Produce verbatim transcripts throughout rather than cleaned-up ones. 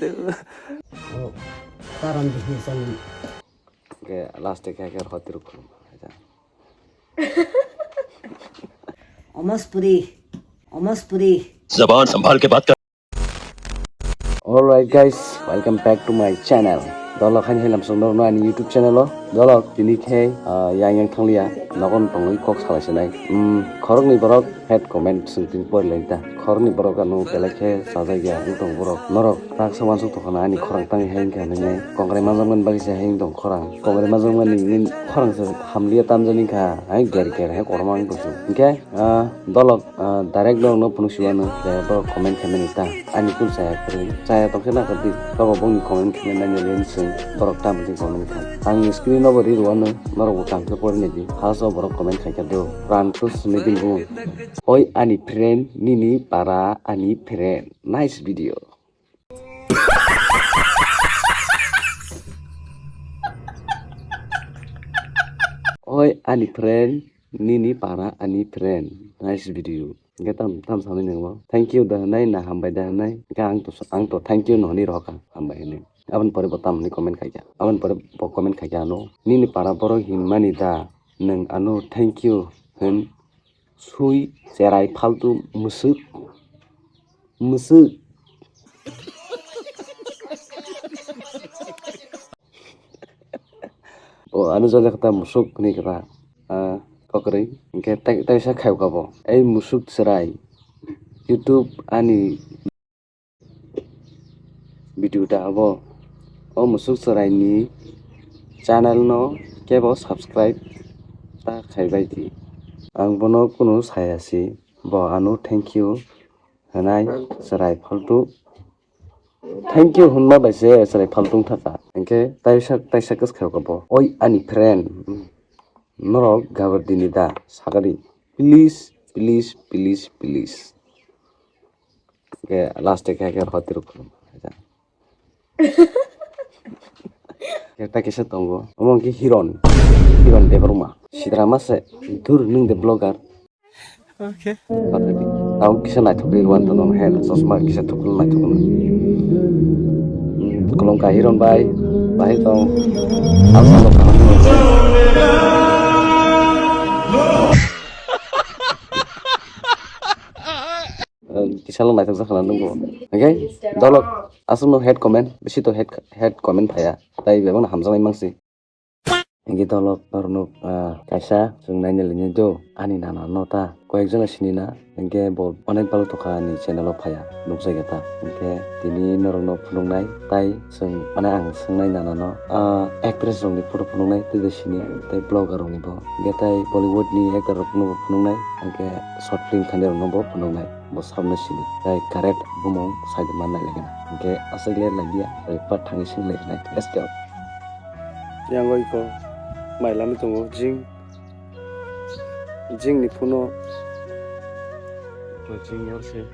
Oh, karon bihni song. Ke last ke ke hoti rukun. Omospuri, Omospuri. जबान संभाल के बात कर। Alright guys, welcome back to my channel. Dolok haini hilam song norno ani YouTube channel o. Dolok tini khe, ah, yang yang thangliya. Nogon tongwi kok salai sinai. Hmm, khoroknwi borok hate comment swng tini pori lai ta. Khoroknwi borok ano belai khe sajagya wng tong borok. Norok tak sa wansuk tongkhana ani khorang tangwi hai wngkha nini. Kongrai manjakmani bagwi se hai wng tong khorang. Kongrai manjakmani nini khorang se hamliya tamjani kha. Hai ger ger hai korma wng tong. Hinkhe, ah, dolok, ah, direct norokno phunuk siwano je borok comment khaimani ta. Ani kul chaya kwrwi. Chaya tongkhe nakardi. Tobo bongni comment khaimani nani len swng. Borok tamo twi comment khai. Ang screen no bo ri rwano. Norok bo kaham khe pori naidi. First o borok comment khaikha do. Pran to swnwi di bo. Oi ani friend, nini para ani friend. Nice video. Oi ani friend, nini para ani friend. Nice video. Hingke tam, tam sanai nangmo. Thank you da hinai, na hambai da hinai. Hingke ang to, ang to thank you no hinui rohor ka, hambai hinui. Aboni pore bo tam hinui comment khaikha. Aboni pore bo comment khaikha ano. Nini para borok hinmani da, nwng ano thank you hin. Sui cherai faltu mwswk. Mwswk. O, ano jajak ta mwswk hinui kha ta. Ah, kokrwi. Hingke tai, taisa khayok abo. Ei mwswk cherai. YouTube ani video ta abo. O mwswk chwraini channel no kebo subscribe ta khaibai di. Ang bono kunu saya si, bo ano thank you hinai chwrai faltu. Thank you hwnma bai se chwrai faltu wng thaka. Hingke taisa, taisa kwskhayok abo. Oi ani friend. Norok gabar dini da sakadi. Please, please, please, please. Ke last ke ke hoti rukun. Ke ta kisa tongo. Omo ke Hiron. Hiron Debbarma. Sidra mase dur nung de blogger. Okay. Tau kisa naithok ri wan tono he chosma kisa thukul naithok. Kolom ka Hiron bai. Bai tong. Alo alo ka. Eh, kisa lo naithok jakhana nungbo. Okay? Dolok, aswkno hate comment, bisi to hate, hate comment phaya. Tai bebakno hamjaknai mangsi. Hingke dolok norokno, ah, kaisa chwng naina lini do ani nana no ta koyek jona sini na, hingke bo onek balo tokha ani channel o phaya nukjagya ta. Hingke tini norokno phunuknai tai chwng mane ang swngnai nana no, ah, actress rokni photo phunuknai tei sini tei blogger rokni bo, hingke tai Bollywood ni actor rokno bo phunuknai, hingke short film khainai rokno bo phunuknai. Bo sabno sini. Tai correct bumung saida man nai lagina. Hingke aswk le laiya, oi pa thangwi sing lai nai. Let's go. Yang oi ko mai lami tongo jing. Jing ni phuno. To jing yor se.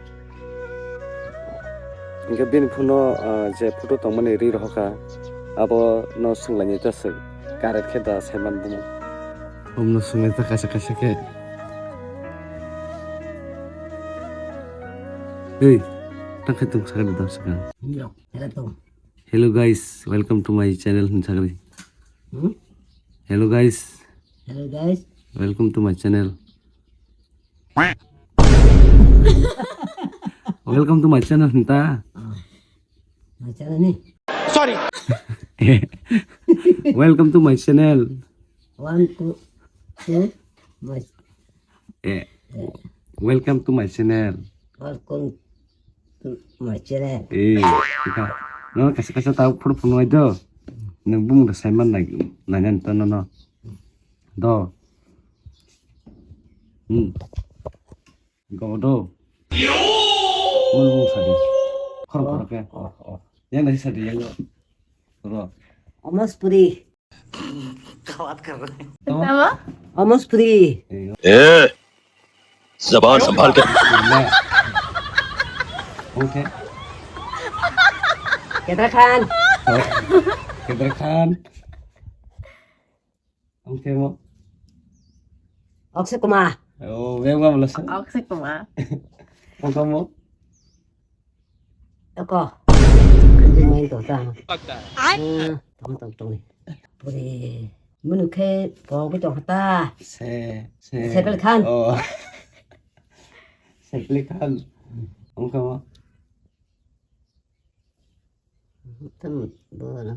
Hingke bini phuno, ah, je photo tongmani ri rohoka. Abo no swng laini ta se. Correct khe da saiman bumung. Omno swngwi ta kaisa kaisa khe. Hey, tang khai tong sakani dam sakang. Yo, hello tong. Hello guys, welcome to my channel hin sakani. Hmm? Hello guys. Hello guys. Welcome to my channel. Welcome to my channel hinta. Ah, my channel ni. Sorry. Welcome to my channel. One, two, two, my Eh, welcome to my channel. Welcome to my channel. Eh, ika. No, kasa kasa tau photo phunuknai do. Nang bumung da saiman nai, nai nai to no no. Do. Hmm. Go do. Bumung sadi. Khor khor ke. Oh, oh. Yang nai sadi yang. Ro. Omospuri. क्या बात कर रहे हैं? Tamo? Omospuri. ए, जबान संभाल के। Okay. Kedra Khan. Kedra Khan. Okay mo. Akshay Kumar. Oh, bebak mo lasa. Akshay Kumar. Okay mo. Eko. Main to ta. Ah, tong tong tong. Puri. Munu khe pogwi tong ta. Se, se. Sekali Khan. Oh. Sekali Khan. Ongkha mo. Tam bo na.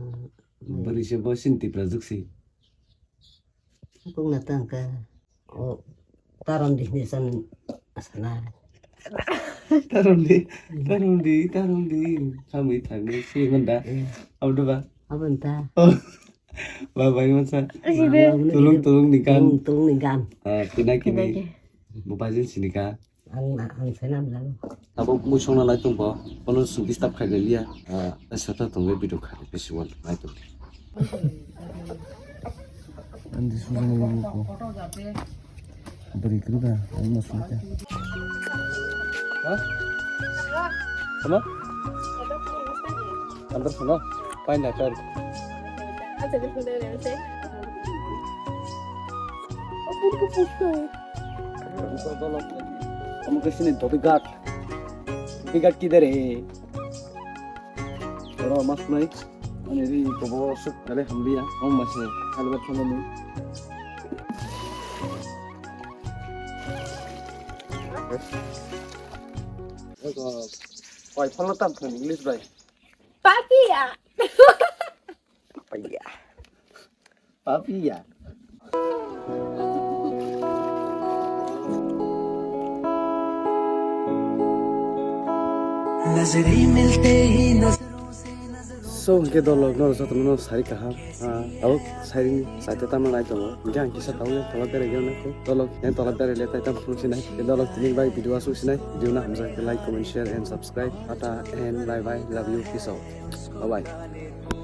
Bari se bo sin Tipra juksi. Kung na tang ka. O taron di ni san asana. Taron di, taron di, taron di. Kami thang ni si manda. Abdo ba. Abon ta. Oh. Ba bai masa. Tulung tulung ni gan. Tulung ni gan. Ah, kena kini. Bupajin sinika. Ang na, ang senam lang. Tabuk mui songna lai tongbo, bono sung disturb khai liya. Ah, esa ta tongwi video khai bisi wan lai tong. Ang di sung sung ko. Beri kru da, ang masuk ka. Ha? Sama? Andar sana, pain na kar. Acha, di sung de. Apun ko pusto. Omo khe sini bodyguard. Bodyguard kidare? Oro mas nai. Ani ri kobo suk kale hamliya. Om mase helmet khonani. Oi, follow tam thon English bai. Papiya. Papiya. Papiya. So, hingke dolok no joto no sari kaham. Ah, abo sari ni saite tamo lai tongo. Hingke ang kisa tamo yang tola berai gana ko. Dolok yang tola berai le tai tam phung sinai. Ke dolok tini bai video asuk sinai. Video na hamjak ke like, comment, share and subscribe. Tata and bye bye. Love you. Peace out. Bye bye.